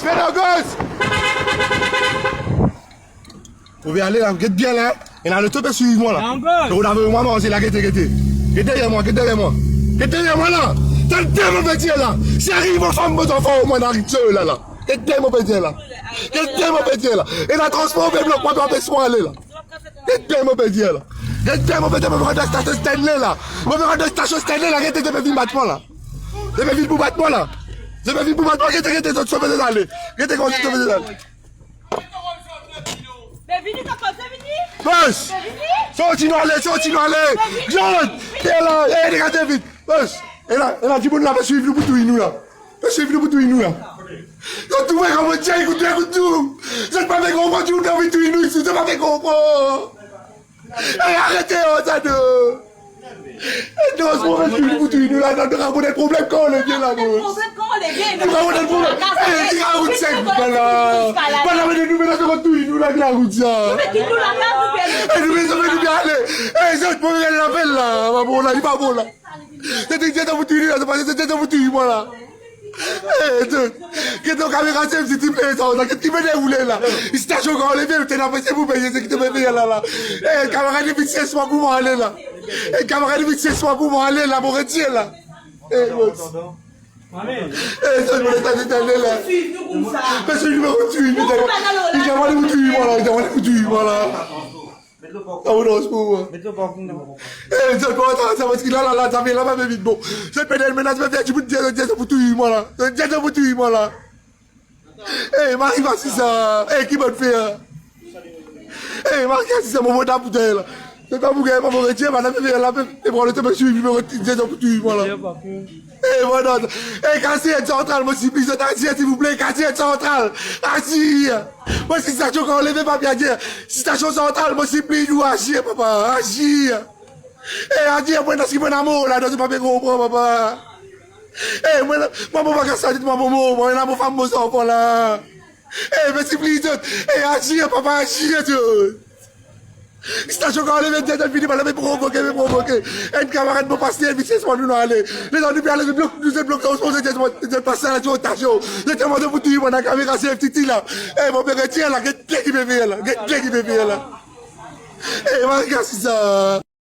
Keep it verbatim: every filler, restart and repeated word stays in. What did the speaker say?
Fer lagos! Ou pe ale la, get bien la. Ena loto pe swiv mwa la. Lagos! Ou avoy mwa manze la, gete, gete. Get deryer mwa, get deryer mwa. Get deryer mwa la. Tann de mo pe dir la. Si ariv mo fam, mo zanfan, omwin ariv sel la, la. Get de mo pe dir la. Get de mo pe dir la. Ena transpor pe blok mwa, pa pes mwa ale la. Get de mo pe dir la. Get de mo pe dir, mo pe rant dan stasion Stanley la. Mo pe rant dan stasion Stanley la, gete, zot pe vinn bat mwa la. Zot pe vinn pou bat mwa la. Zot pe vinn pou bat mwa, gete, gete, zot sove zot ale. Gete kouma zot sove zot ale. Be vini, papa, be vini. Bos! Be vini. Sorti nou ale, sorti nou ale. Be vini. John, te la, eh, regarde vit. Bos, e la, e la, dimoun la pe swiv nou pou touy nou la. Pe swiv nou pou touy nou la. Zot trouve kouma dir, ekout, ekout nou. Zot pa pe konpran, dimoun la anvi touy nou isi, zot pa pe konpran. Ey, arete, oh, sa, non. Ey, non, se move, se pou touy nou la, nou, nou rakonte problem kan nou vinn la, bos. Problem kan nou vinn. Nou rakonte problem. Ey, ti rakonte sa, bala. Bala, me nou menas pou touy nou la, ki rakonte sa. Ey, nou bezwen, nou pe ale. Ey, zot, mo vinn apel la, pa bon la, li pa bon la. Se ti, se ti pou touy nou la, se pa, se ti pou touy mwa la. Eh, zot, get lor kamera, se ti pe sa, sa, get ki pe deroule la. Stasion kan leve, ou ti ena pese pou peye, se ki to pe peye la, la. Eh, kamera, li vinn ses mwa pou mwa ale la. Eh, kamera, li vinn ses mwa pou mwa ale la, mo retir la. Eh, bos. Eh, zot, mo leta, leta ale la. Pese nimero twit, li demann pou touy mwa la, li demann pou touy mwa la. Met lo parking. Ah, non, se pou mwa. Met lo parking, non. Eh, zot, bon, atann, sa, parski la, la, la, zafar la pa pe vit bon. Zot pe donn menas, zot pe fer dimoun dir, dir zot pou touy mwa la. Zot dir zot pou touy mwa la. Eh, mo ariv asiz sa. Eh, ki mo fer? Eh, mo ariv asiz sa, mo mont dan boutey la. Zot pa pou gagn, pa pou retir, bann la pe fer la, pe, pe pran letan, pe swiv, pe dir zot pou touy mwa la. Eh, bon, non. Eh, Kasiet Santral, mo sipliy zot, azir, silvouple, Kasiet Santral, azir. Mwa, si stasion kan leve, pa pe azir. Si stasion Santral, mo sipliy nou, azir, papa, azir. Eh, azir, mwa, eski mwa ena mor la, non, zot pa pe konpran, papa. Eh, mwa, mwa, mo pa kapav sante, mwa, mo mor, mwa, ena mo fam, mo zanfan la. Eh, mo sipliy zot. Eh, azir, papa, azir, zot. Stasion kan leve, dir zot vini, bann la pe provoke, pe provoke. Enn kamarad mo paster, vinn ses mwa nou, nou ale. Letan nou pe ale, zot blok, nou, zot blok, zot, zot, zot pas la, zot stasion. Zot demann pou touy mwa, ena kamera, se ti ti la. Eh, mo pe retir la, get bien ki pe fer la, get bien ki pe fer la. Eh, mo ariv asiz sa.